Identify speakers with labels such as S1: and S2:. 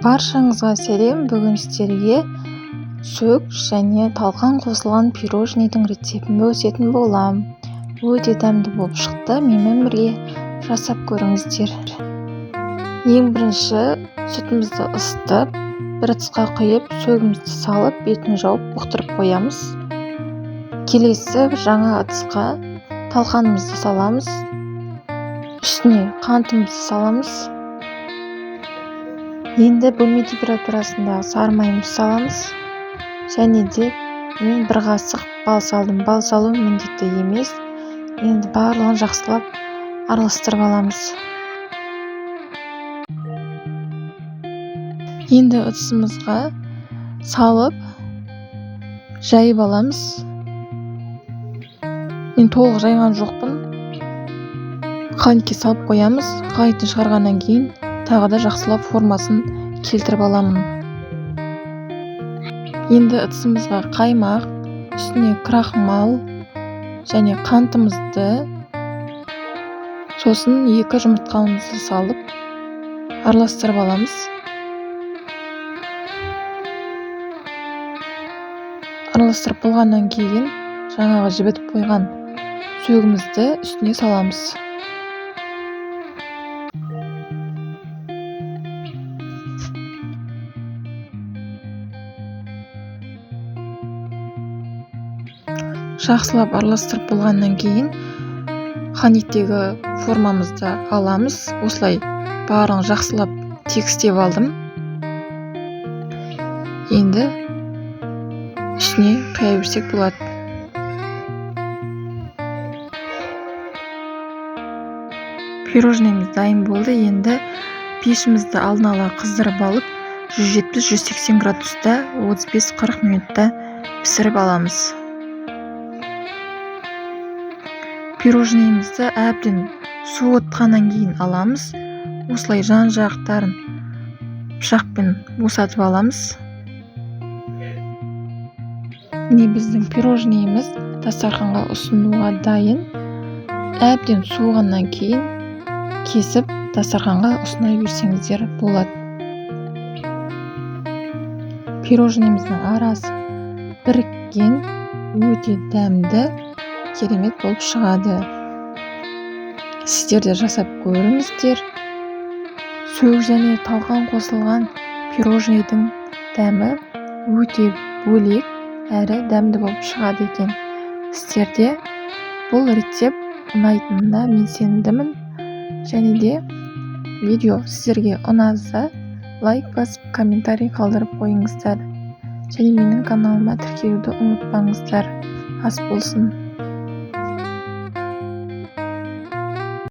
S1: Баршаңызға сәлем. Бүгін сіздерге сөк және талқан қосылған пирожныйдың рецептін бөлісетін болам. Өте дәмді болып шықты. Менімен бірге жасап көріңіздер. Ең бірінші сүтімізді ысытып, бір ыдысқа құйып, сөгімізді салып, бетін жауып бұқтырып қоямыз. Келесі жаңа ыдысқа талқанымызды саламыз. Үстіне қантымызды саламыз. Енді бөлме температурасындағы сары майымызды саламыз. Және де мен бір қасық бал салдым. Бал салу міндетті емес. Енді барлығын жақсылап араластырып аламыз. Енді ыдысымызға салып жайып аламыз. Мен толық жайған жоқпын. Холодильникке салып қоямыз. Холодильниктен шығарғаннан кейін тағы да жақсылап формасын келтіріп аламын. Енді ыдысымызға қаймақ, үстіне крахмал және қантымызды, сосын 2 жұмыртқамызды салып араластырып аламыз. Араластырып болғаннан кейін жаңағы жібітіп қойған сөгімізді үстіне саламыз. Жақсылап араластырып болғаннан кейін холодильниктегі формамызды аламыз. Осылай барлығын жақсылап тегістеп алдым. Енді үстіне құя берсек болады. Пирожныйымыз дайын болды. Енді пешімізді алдын ала қыздырып алып, 170-180 градуста 35-40 минутта пісіріп аламыз. Пирожныйымызды әбден суытқаннан кейін аламыз. Осылай жан-жақтарын пышақпен босатып аламыз. Міне біздің пирожныйымыз дастарханға ұсынуға дайын. Әбден суығаннан кейін кесіп дастарханға ұсына берсеңіздер болады. Пирожныйымыздың арасы біріккен, өте дәмді, керемет болып шығады. Сіздер де жасап көріңіздер. Сөк және талқан қосылған пирожныйдың дәмі өте бөлек әрі дәмді болып шығады екен. Сіздерде бұл рецепт ұнайтынына мен сендімін. Және де видео сіздерге ұнаса лайк басып, комментарий қалдырып қойыңыздар. Және менің каналыма тіркелуді ұмытпаңыздар. Ас болсын.